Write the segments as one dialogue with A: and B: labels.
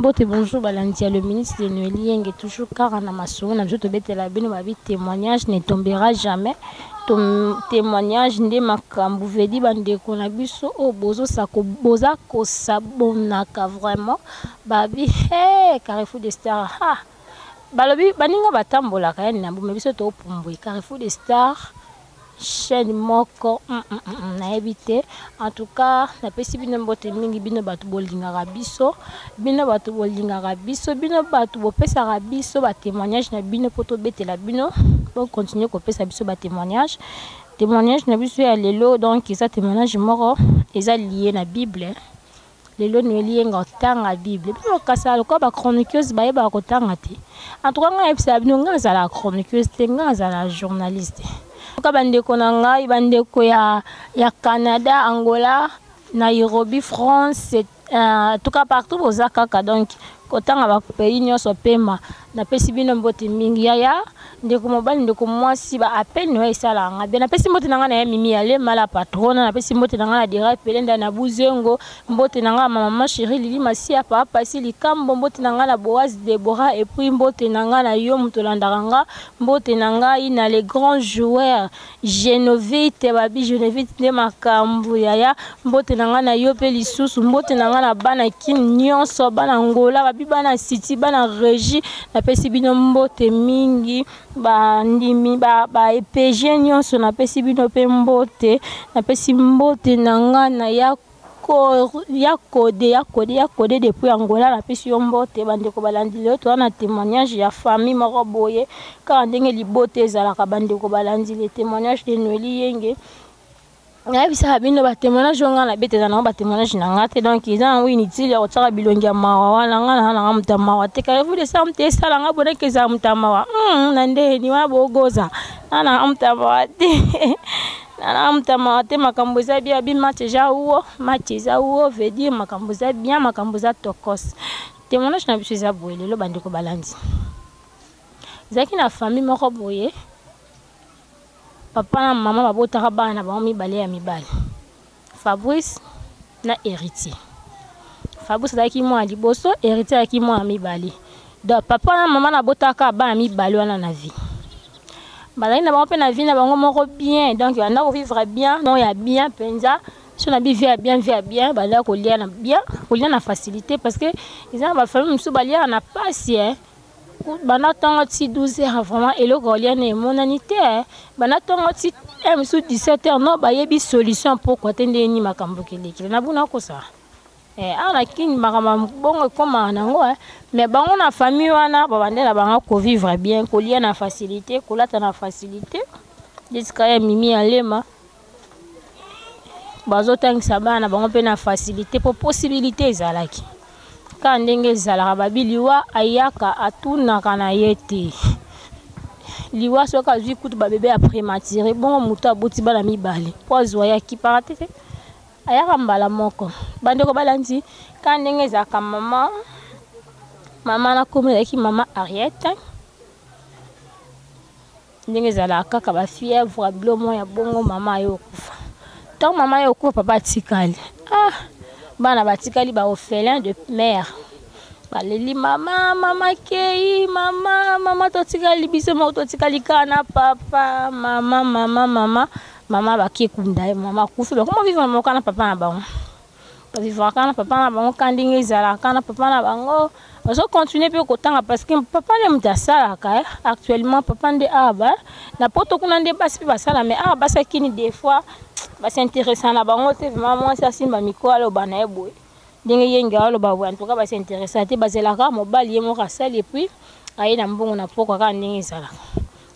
A: Mbote bonjour balandi ya le ministre de Noël Yenge toujours kaka na masolo na biso tobetela bino babi témoignage ne tombera jamais témoignage nde makambo vedi bandeko na biso oyo bozosako boza kosabonaka vraiment babi hey, Carrefour de Star ha balobi baninga batambolaka yani na mbuma biso topumbwe Carrefour de Star chaîne moko nayebi te. En tout cas napesi bino mbote mingi, bino bato bolingaka biso, bino bato bolingaka biso, bino bato bopesaka biso ba témoignage na bino mpo tobetela bino, bocontinue kopesa biso ba témoignage. Témoignage na biso ya lelo donc eza témoignage moko eza lié na Bible. Lelo Noeli Yenga otanga Bible. Bino kasala lokola ba chroniqueuse bayebaka kotanga te. En tout cas ngai nayebisaka bino ngai nazalaka chroniqueuse te, ngai nazalaka journaliste. En tout cas bandeko na ngai, bandeko ya, ya Canada, Angola, Nairobi, France, en tout cas partout boza kaka donc kotanga ba pays nyonso pema. Napesi bino mbote mingi yaya, ndeko mobali, ndeko mwasi, ba appel no esalaka nga bien. Napesi mbote na nga na ya Mimi Alema la patrona, napesi mbote na nga na Dira Pelenda na Buzengo, mbote na nga na mama chérie Lili Masia, papa Pasi Likambo, mbote na nga na Boaz Deborah, et puis mbote na nga na yo moto olandaka nga, mbote na ngai na les grands joueurs Genovite, babi Genovite nde makambo yaya, mbote na nga na yo pe lisusu, mbote na nga na bana Kin nyonso, bana Angola, babi bana City, bana Régie, napesi bino mbote mingi, ba ndimi, ba, ba EPG nyonso napesi bino pe mbote, napesi mbote na nga na ya ya kode ya kode ya kode depuis Angola, napesi yo mbote. Bandeko balandi lelo toza na témoignage ya famille moko boye, kaka ndenge libota ezalaka. Bandeko balandi le témoignage de Noeli Yenge, nayebisaka bino ba témoignage oyo ngai nabeteza nango ba témoignage na nga te, donc eza yango inutile ya kotiaka bilongi ya mawa wana. Ngai na nanga moto ya mawa te. Carrefour de Star moto esala nga boneke ezala moto ya mawa na ndeni wana bogoza nga nanga moto ya mawa te, nanga moto ya mawa te. Makambo eza bien, bi match eza uo, match eza uo, veut dire makambo eza bien, makambo eza tokos. Témoignage na biso eza boye lelo bandeko balandi, ezalaki na famille moko boye, papa na mama babotaka bana na bango mibale ya mibali, Fabrice na Héritier. Fabrice azalaki mwana liboso, Héritier azalaki mwana mibale. Donc papa na mama nabotaka bana mibale wana na vie, bazalaki na bango mpe na vie na bango moko bien, donc banda kovivre bien, non ya bien mpenza. So na bi vie ya bien, vie ya bien, banda kolia na bien, kolia na facilité, parce que eza na bafamille mosusu baliaka na pasi eh. Banda ntongo ti 12 heures vraiment eloko kolia na emonani te, banda ntongo ti mosusu 17 heures no bayebi solution pokwa te ndenge nini makambo kelekele na buna kosala. Awa na Kini makambo bongo ekomaka nango, mais bango na famille wana babandela bango kovivre bien, kolia na facilité, kolata na facilité. Esika ya Mimi Alema bazotangisa bana na bango mpe na facilité, mpo possibilité ezalaki kaka ndenge ezalaka. Babi liwa ayaka atunaka na ye te, liwa soki azwi kutu babebe ya prématuré bongo moto aboti bana mibale mpo azwa ye akipaka te te, ayaka mbala moko. Bandeko balandi kaka ndenge ezalaka, mama mama na kombo ezalaki mama Ariette, ndenge ezalaka kaka bafièvre bilo moko ya bongo, mama aye okufa. Ntango mama aye okufa, papa atikali, ah, bana batikali ba orphelin de mère, baleli mama, mama kei, mama, mama totikali biso moko, totikali kaka na papa, mama, mama, mama, mama. Bake kunda ye, mama akufi, bakoma vivre moko na papa na bango, bavivre na papa na bango ka ndenge ezalaka na papa na bango. Bazocontinue mpe kotanga parce que papa nde moto asalaka actuellement, papa nde awa na poto kuna nde basi mpe basala, mais awa basi akini des fois bas'intéressa na bango te vraiment. Mwasi asimba micro aloba na ye boye ndenge yenge aloba boye, en tout cas bas'intéressa te, bazelaka mobali ye moko asali et puis aye na mbongo na pokwa kaka ndenge ezalaka.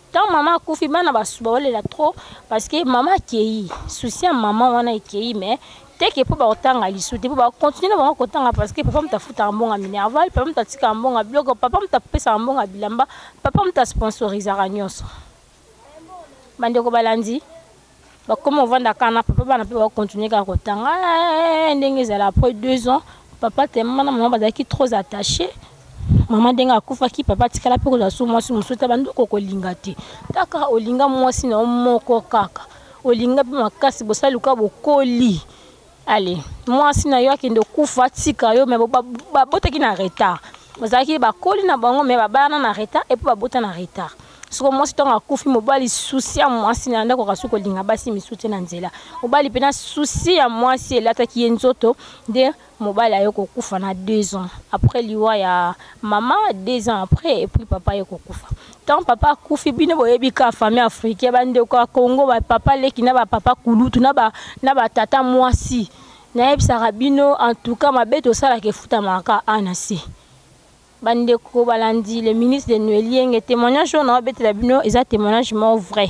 A: Ntango mama akufi, bana baolela trop parce que mama akei, souci ya mama wana ekei, mais teke mpo bakotanga lisu te, mpo bakontinue na bango kotanga parce que papa moto afutaka mbongo ya minerval, papa moto atikaka mbongo ya biloko, papa moto apesaka mbongo ya bilamba, papa moto asponsorisaka nyonso. Bandeko balandi, bakoma ovanda kaka na papa, bana mpe bakontinue kaka kotanga ndenge ezala. Après 2 ans, papa tellement na mama bazalaki trop attaché, mama ndenge akufaki, papa atikala mpe kozala so mwasi mosusu te. Bandoko kolinga te, taka olinga mwasi na yo moko kaka, olinga mpe makasi, bosaluka bokoli. Allez, mwasi na yo akende okufa atika yo, mais babotaki na retard. Bazalaki bakoli na bango, mais babalana na retard et puis babota na retard. Soko mwasi ntango akufi, mobali souci ya mwasi na ndako akoka kolinga basi misusu te na nzela. Mobali mpena souci ya mwasi elataki ye nzoto, nde mobali aye kokufa na 2 ans après liwa ya mama, 2 ans après, et puis papa aye kokufa. Ntango papa akufi, bino boyebi ka famille africain, bandeko ya Congo, bapapa leki na bapapa kulutu na batata mwasi, nayebisaka bino, en tout cas mabe tosalaka efutamaka a na se. Bandeko balandi, le ministre de Noël Yenge, témoignage oyo naobetela bino eza témoignage moko vrai.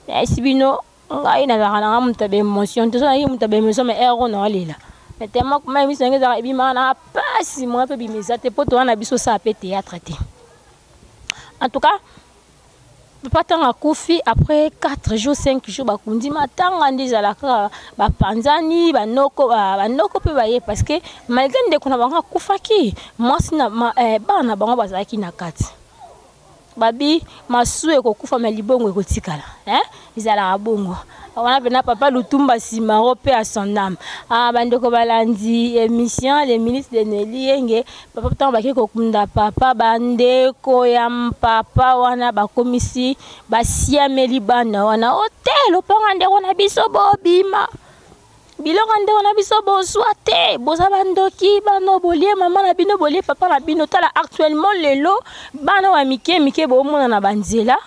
A: Nayesi bino, ngai nazalaka nanga moto ya baémotion te. So nayaki moto ya baémotion, mais heure oyo naolela, mais tellement mai miso yango ezalaka ebimaka na pasi moya mpe bima eza te, mpo toza na biso osala mpe théâtre te. En tout cas, papa ntango akufi, après 4 jours, 5 jours, bakundi matanga. Nde ezalaka bapanzani, banoko, banoko mpe baye, parce que malgré ndeko na bango akufaki, mwasi na bana na bango bazalaki na kati. Babi masu ekokufa, me libongo ekotikala, eh? Ezalaka bongo wana mpena. Papa Lutumba Simaro, mpe à son âme. Ah, bandeko balandi émission, le ministre de Noeli Yenge, papa ntango bake kokunda papa, bandeko ya papa wana bakomisi basiameli bana wana ote lopango ndeko na biso, bobima biloko ndeko na biso, bozwa te, boza bandoki, bana bolie mama na bino, bolie papa na bino. Tala actuellement lelo bana ya mike mike bomona na banzela,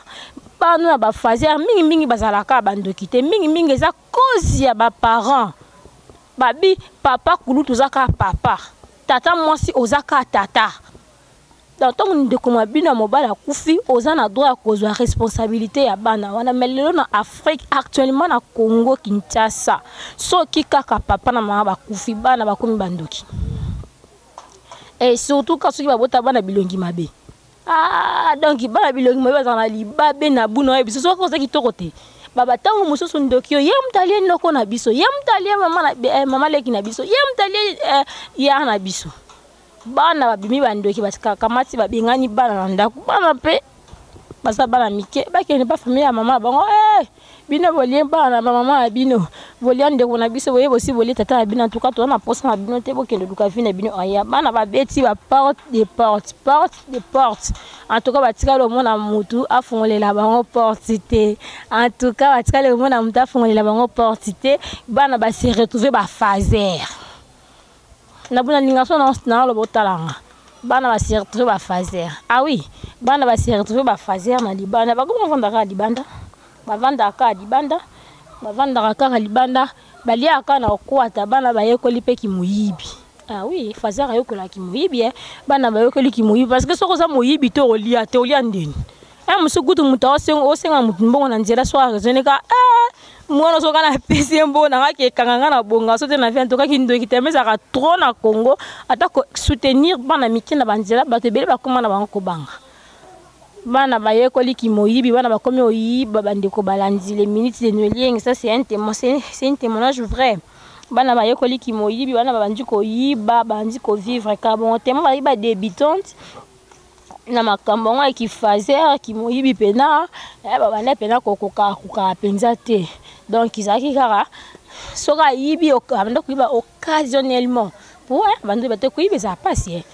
A: bana na bafaser mingimingi bazalaka bandoki te, mingimingi eza cause ya baparent. Babi papa kulutu oza kaka papa, tata mwasi oza kaka tata. Donc ntango ndeko ma bino ya mobali akufi, oza na droit ya kozwa responsabilité ya bana wana. Mais lelo na Afrique, actuellement na Congo Kinshasa, soki kaka papa na mama bakufi, bana bakomi bandoki, et surtout ka soki babota bana bilongi mabe. Ah, donc bana bilongi mabe bazala na libabe na buna oyo biso soki oza kitoko te, baba ntango mosusu ndoki oyo ye moto alie noko na biso, ye moto alie mama, mama leki na biso, ye moto alie ya na biso. Bana babimi bandoki, bakamati babengani bana na ndako. Bana mpe baza bana mike, bakende pa famille ya mama na bango. Hey! Bino bolie bana na bamama na bino, bolia ndeko na biso, boye bosi bolie tata na bino. Antuka toza na posa na bino te, bokende luka vie na bino. Aya bana babeti baporte de porte, porte de porte. En tout cas batikali omona mutu afungolela bango porte te. En tout cas batikali omona mutu afungolela bango porte te. Bana base retrouve bafaser na bona linga so naloba otalanga. Bana base retrouve bafaser. Ah oui, bana base retrouve bafaser na libanda. Bakoma bavandaka kaka libanda, bavandaka kaka libanda, bavandaka kaka libanda, baliaka kaka na kokwata. Bana bayekoli mpe kimoyibi. Ah oui, faser ayekolaki moyibi, eh. Bana bayekoli kimoyibi, parce que soki oza moyibi te, olia te, olia ndeni? Mosusu kutu moto osenga motu mbongo na nzela, so araisonne ka mwana soki napesi ye mbongo nanga, kekanga nga na bonga so te na vie. Ntokaki ndoki te, ezalaka trop na Congo. Ata soutenir bana mike na banzela, bato ebele bakóma na bango kobanga. Bana bayekoli kimoyibi, bana bakomi oyiba. Bandeko balandi, les minutes de Noelieng, ça c'est un témoin, c'est un témoignage vrai. Bana bayekoli kimoyibi, bana babandi koyiba, bandi kovivre ka bongo. Temo bazali badébutante na makambo yango ya kifaser, kimoyibi mpena, babanda mpena kokoka kokaka mpenza te. Donc ezalaki kaka soki ayibi, abanda koyiba occasionnellement, po bando oyeba te koyiba ezala mpasi.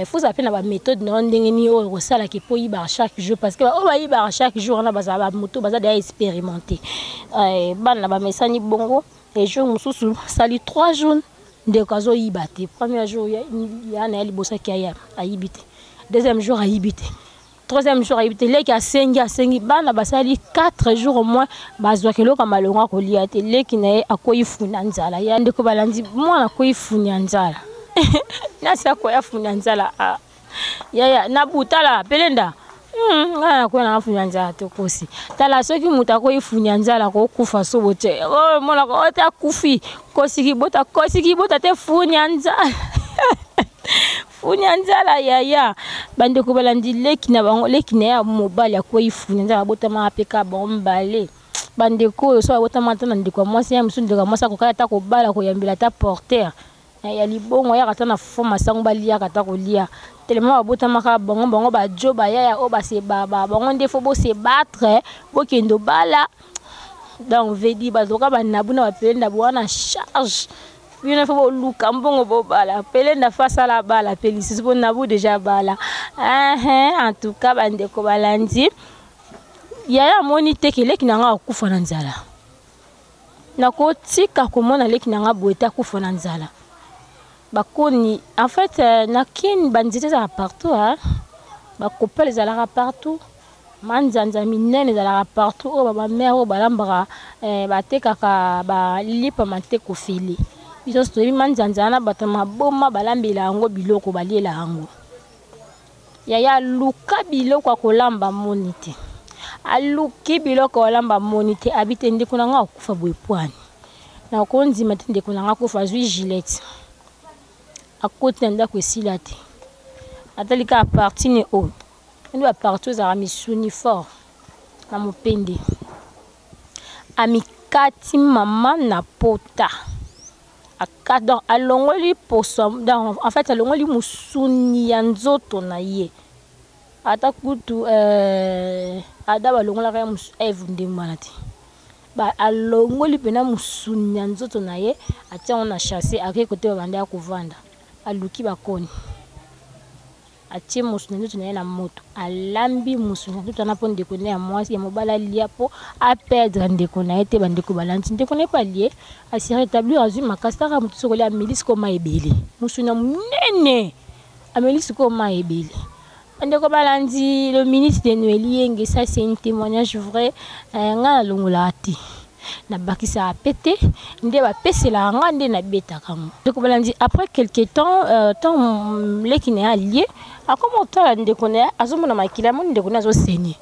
A: Faut ozala mpe na baméthode na yo, ndenge nini oyo kosalaka mpo oyibaka chaque jour, parce que oyo bayibaka chaque jour wana bazala bamoto baza deya expérimenté. Bana bamesani bongo. Jour mosusu sali 3 jours ndeko azoyiba te. Premier jour ya na ye liboso aki aya, ayibi te. Deuxième jour ayibi te, troisième jour ayibi te. Leki asengi, asengi. Bana basali 4 jours au moins, bazwaka eloko ya malongo akolia te. Leki na ye akoyi funa nzala. Ya ndeko balandi, mwana akoyi funi ya nzala, nasi akoya funi ya nzala. Ah. Yaya nabu tala pelenda, ngai nakoya nanga funi ya nzala te. Kosi tala, soki moto akoyi funi ya nzala, kokufa sobo te. Oyo monaka oyo te, akufi kosiki bota, kosiki bota te, funi ya nzala, funi ya nzala. Yaya bandeko balandi, leki na bango, leki na ye ya mobali akwei funi ya nzala. Abotamaka mpe kaka bango mibale. Bandeko oyo so abotama ata na ndeko ya mwasi ya mosusu, ndeko ya mwasi akokaki ata kobala, koyambela ata porteur ya libongo, ayaka ata na fo masango, baliaka ata kolia telema. Babotamaka bango, bango bajo bayaya oyo base bango nde fo bose battre, bokende obala. Donc vedi bazoka banabu na bapele ndabo wana charge. Bino faut boluka mbongo bobala. Pelenda fa sala bala pe lisusu po Nabu deja bala. En tout cas bandeko balandi. Yaya amoni te ke leki na nga akufa na nzala. Nakotika komona leki na nga boye te akufa na nzala. Bakoni en fait euh, na kin banzete ezalaka partout hein? Bakopele ezalaka partout manzanza minene ezalaka partout oyo bamare oyo balambaka eh, batekaka balipa manteko fele biso nyonso toyebi manzanza wana bato ya maboma balambela yango biloko baliela yango yaya aluka biloko ya kolamba moni te aluki biloko ya kolamba moni te abi te ndeko na ngai akufa boye pwani nakondima te ndeko na ngai akufa azwi gilete akoti na ndako esila te atali kaka parti ne oyo nde baparti oyo ezalaka misuni fort na mopende amikati mama na pota aka donc alongoli poso donc en fait alongoli musuni ya nzoto na ye ata kutu euh, ada balongolaka ye eve ndenge wana te ba alongoli mpena musuni ya nzoto na ye atia yango na chasse akei kote babanda ya kovanda aluki bakoni Atie mosuni ya nzoto na ye na moto, alambi mosuni ya nzoto wana mpo ndeko na ye ya mwasi ya mobali alia mpo a perdre ndeko na ye te. Bandeko balandi ndeko na ye mpe alie, a se retablir, azwi makasi. Tala kaka moto soki olia ameli sikoyo mayi ebele, mosuni ya monene ameli sikoyo mayi ebele. Bandeko balandi le ministre de Noël Yenge, ça c'est un témoignage vrai. Eh, nga nalongolaka te nabakisaka pe te nde bapeselaka nga nde nabetaka yango ndeko balandi après quelque temps euh, temps leki na ye alie akoma otala ndeko na ye azomona makila amoni ndeko na ye azosenye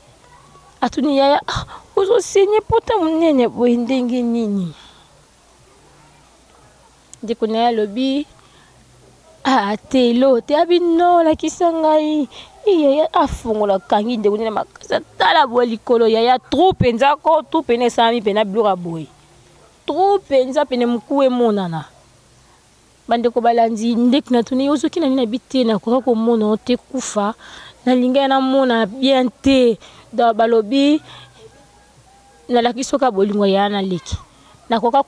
A: atuni yaya ah, ozosenye pota monene boye ndenge nini Ndeko na ye alobi ah te elo te abi no lakisa ngai yaya afongola akangi ndeko nene makasi atala boye likolo yaya trou mpenza ko trou pene esalami mpena biloko ya boye trou mpenza pene mokuwa emonana bandeko balandi ndeko na tuni ozoki na nini abi te nakoka komona yo te kufa nalingai namona bien te donc balobi nalakisi yo kaka bolingo ya na leki nakoka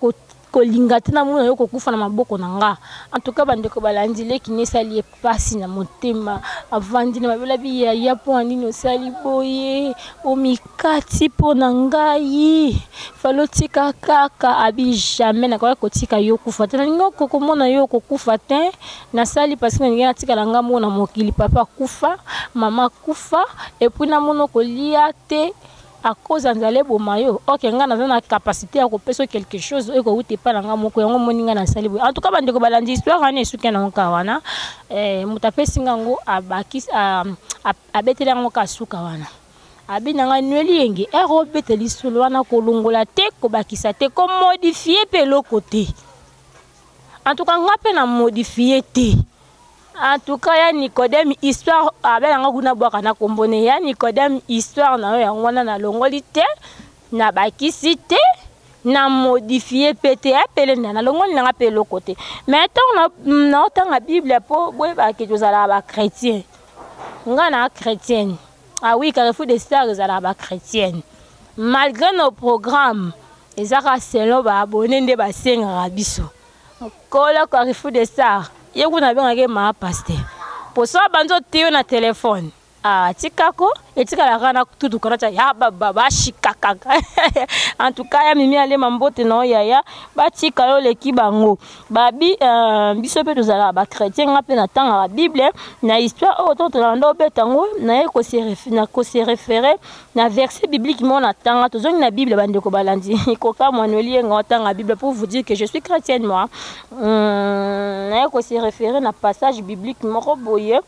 A: kolinga te namona yo kokufa na maboko na nga en tout cas bandeko balandi leki ne esali ye mpasi na motema avandi na mabela biyaya mpo na nini osali boye omikati mpo na ngai falo tika kaka abi jamais nakoki kotika yo kufa te nalingi okokomona yo okokufa te nasali parce que nalingi natikala nga moko na mokili papa akufa mama akufa epuis namona okolia te à cause ya nzala eboma yo ok ngai naza na capacité ya kopesa yo quelque chose oyo ekowuta epai na ngai moko yango omoni ngai nasali boye en tout cas bandeko balandi histoire wana esuki nango kaka wana eh, moto apesi ngai yango abakisi abeteli yango kaka suka wana abi na ngai nweli yenge ere obeta lisolo wana kolongola te kobakisa te komodifie mpe eloko te en tout cas ngai mpe na modifie te En tout cas ya Nicodème histoire abela nga kuna bwaka na kombo ne ya Nicodème histoire na yo yango wana na longoli te na bakisi te na modifie pe te apele na nalongoli nanga pe eloko te mais ntango naotanga bible mpo boyebaka ke tozalaka ba chrétien nga na chrétienne ah oui carrefour des stars ezalaka ba chrétienne malgré nos programmes ezaka selon ba abonné nde basengaka biso Nkolo Carrefour de Star ye kuna abengaki ye maa pasteur poso abandi oteyo na telefone ah, tikako etikalaka na tutuka na ya baba bashikakaka en tout cas ya mimi alema mbote na yo yaya batika yo oleki bango babi euh, biso mpe tozalaka bachrétien nga mpe natangaka bible na histoire oyo to tozalaka nde obeta yango naye kose référé na verset biblique moko natanga tozongi na bible bandeko balandi kokamwa noeli yenga otanga bible pour vous dire que je suis chrétienne moi naye kose référer na passage biblique moko boye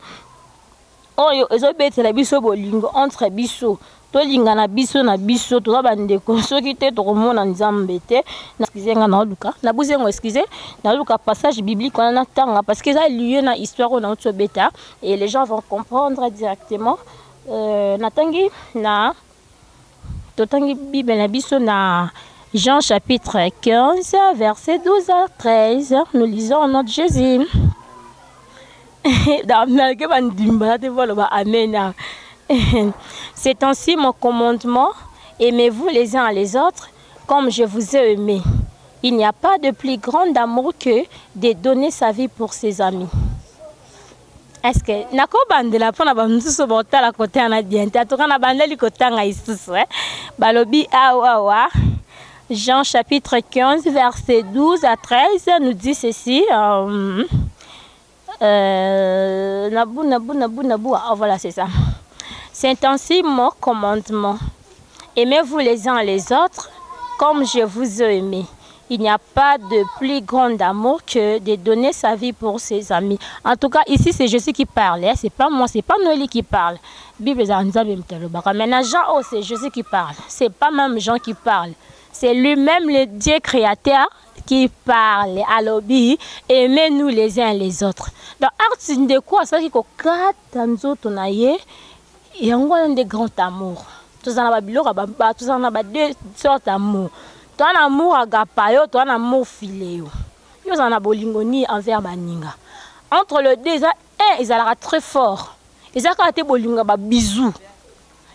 A: oyo ezobetela biso bolingo entre biso tolingana biso na biso toza bandeko soki te tokomona nzambe te excuse nga naoluka nabuzi yango excuse naoluka passage biblique wana natanga parce que eza lieu na histoire oyo nauti obeta et les gens vont comprendre directement Euh, natangi na totangi bible na biso na Jean chapitre 15 verset 12 à 13 nous lisons au nom de Jésus malgré bandimba te baloba amen c'est ainsi mon commandement aimez-vous les uns les autres comme je vous ai aimé. Il n'y a pas de plus grand amour que de donner sa vie pour ses amis. Est-ce que nakobandela mpo na bamosusu botala kote wana bien te? Atoka nabandeli kotanga lisusu, eh? Balobi awawa Jean chapitre 15 verset 12 à 13 nous dit ceci. Nabu, nabu, nabu, nabu. Ah, voilà, c'est ça. C'est ainsi mon commandement. Aimez-vous les uns les autres comme je vous ai aimé. Il n'y a pas de plus grand amour que de donner sa vie pour ses amis. En tout cas, ici, c'est Jésus qui parle. Hein. C'est pas moi, c'est pas Noélie qui parle. Bible. Maintenant, Jean, oh, c'est Jésus qui parle. C'est pas même Jean qui parle. C'est lui-même, le Dieu créateur, qui parle. Alobi, aimez-nous les uns les autres. Donc, art de quoi ça qui kokata nzoto na ye, yango wana nde grand amour. Tozala na babiloko, tozala na ba deux sortes d'amour. Toza na amour agapayo, toza na amour phileo. Yo ozala na bolingo nini envers baninga? Entre le deux, eza un ezalaka très fort. Eza kaka te bolingo ya babizu,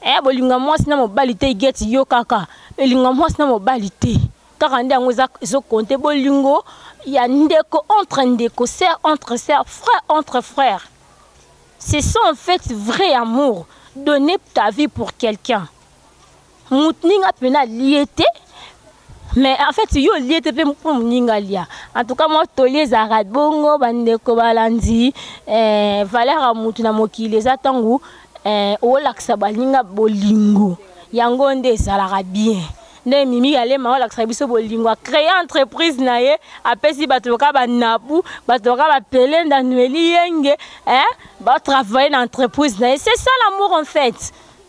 A: eh, bolingo ya mwasi na mobali te. Igeti yo kaka elingo ya mwasi na mobali te kaka nde yango ezokonte. Bolingo ya ndeko entre ndeko, sœur entre sœur, frère entre frère, c'est ça en fait vrai amour. Donner ta vie pour quelqu'un, moto ninga mpena alie te, mais en fait yo olie te mpe mpo moninga alia. En tout cas, mwa toli ezalaka bongo, bandeko balandi, valeur ya motu na mokili eza ntango olakisa baninga bolingo. Yango nde ezalaka bien. Nde Mimi Alema olakisa biso bolingo, acréer entreprise na ye, apesi bato loka banabu, bato loka bapelenda Noeli Yenge, eh? Batravaille na entreprise na ye. C'est ça l'amour en fait,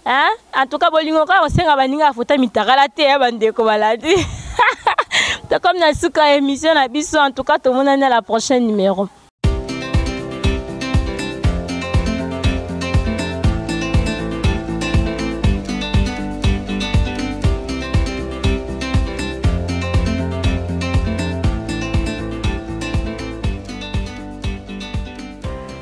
A: hein? En tout cas, bolingo kaka kosenga baninga afuta mitakala te ya bandeko balandi. Tokomi na suka ya émission na biso. En tout cas, tomonani na la prochaine numéro.